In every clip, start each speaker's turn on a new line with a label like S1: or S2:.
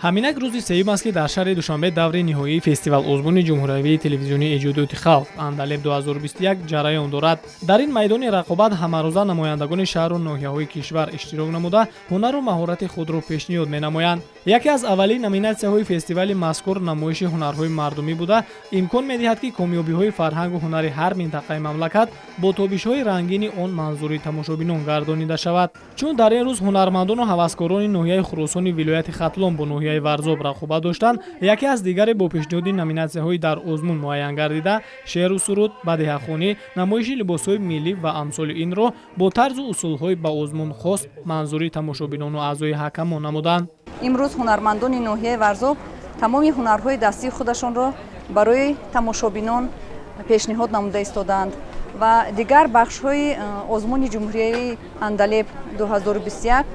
S1: Ҳаминак рӯзи сеюм аст, ки дар шаҳри Душанбе даври ниҳоии фестивал озмуни ҷумҳуриявии телевизионии эҷодиёти халқ «Андалеб 2021» ҷараён дорад. Дар ин майдони рақобат ҳамарӯза намояндагони шаҳру ноҳияҳои кишвар иштирок намуда, ҳунару маҳорати худро пешниҳод менамоянд. Яке аз аввалин номинатсияҳои фестивали мазкур намоиши ҳунарҳои мардумӣ буда, имкон медиҳад, ки комёбиҳои фарҳангу ҳунари ҳар минтақаи мамлакат бо тобишҳои рангини он манзури тамошобинон гардонида шавад. Чун дар ин рӯз ҳунармандону ҳаваскорони ноҳияи Хуросони вилояти Хатлон бо ноҳияи Варзоб рақобат доштанд, яке аз дигаре бо пешниҳоди номинатсияҳои дар озмун муайян гардида, шеъру суруд, бадеҳахонӣ, намоиши либосҳои миллӣ ва амсоли инро бо тарзу усулҳои ба озмун хос манзури тамошобинону аъзои ҳакамон намуданд.
S2: Имрӯз ҳунармандони ноҳияи Варзоб тамоми ҳунарҳои дастии худашонро барои тамошобинон пешниҳод намуда истодаанд ва дигар бахшҳои озмуни ҷумҳуриявии «Андалеб 2021»,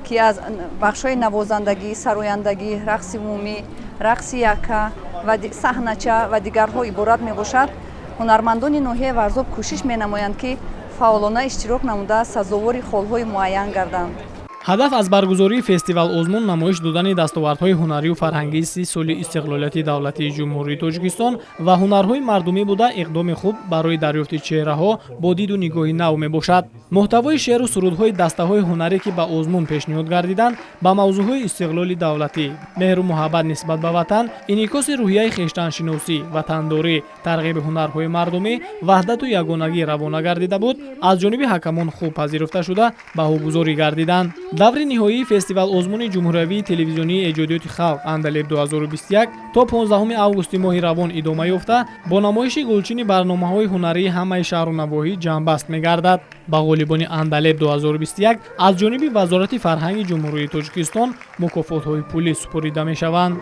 S2: ки аз бахшҳои навозандагӣ, сарояндагӣ, рақси умумӣ, рақси якка ва саҳнача ва дигарҳо иборат мебошад, ҳунармандони ноҳияи Варзоб кӯшиш менамоянд, ки фаъолона иштирок намуда, сазовори холҳои муайян гарданд.
S1: Ҳадаф аз баргузории фестивал озмун намоиш додани дастовардҳои ҳунарию фарҳангии 30 соли истиқлолияти давлатии Ҷумҳурии Тоҷикистон ва ҳунарҳои мардумӣ буда, иқдоми хуб барои дарёфти чеҳраҳо бо диду нигоҳи нав мебошад. Муҳтавои шеъру сурудҳои дастаҳои ҳунарӣ, ки ба озмун пешниҳод гардиданд, ба мавзӯъҳои истиқлоли давлатӣ, меҳру муҳаббат нисбат ба ватан, инъикоси рӯҳияи хештаншиносӣ, ватандорӣ, тарғиби ҳунарҳои мардумӣ, ваҳдату ягонагӣ равона гардида буд, аз ҷониби ҳакамон хуб пазируфта шуда, баҳогузорӣ гардиданд. Даври ниҳоии фестивал озмуни ҷумҳуриявии телевизионии эҷодиёти халқ «Андалеб 2021» то 15 августи моҳи равон идома ёфта, бо намоиши гулчини барномаҳои ҳунарии ҳамаи шаҳру навоҳӣ ҷамъбаст мегардад. Ба ғолибони «Андалеб 2021» аз ҷониби Вазорати фарҳанги Ҷумҳурии Тоҷикистон мукофотҳои пулӣ супорида мешаванд.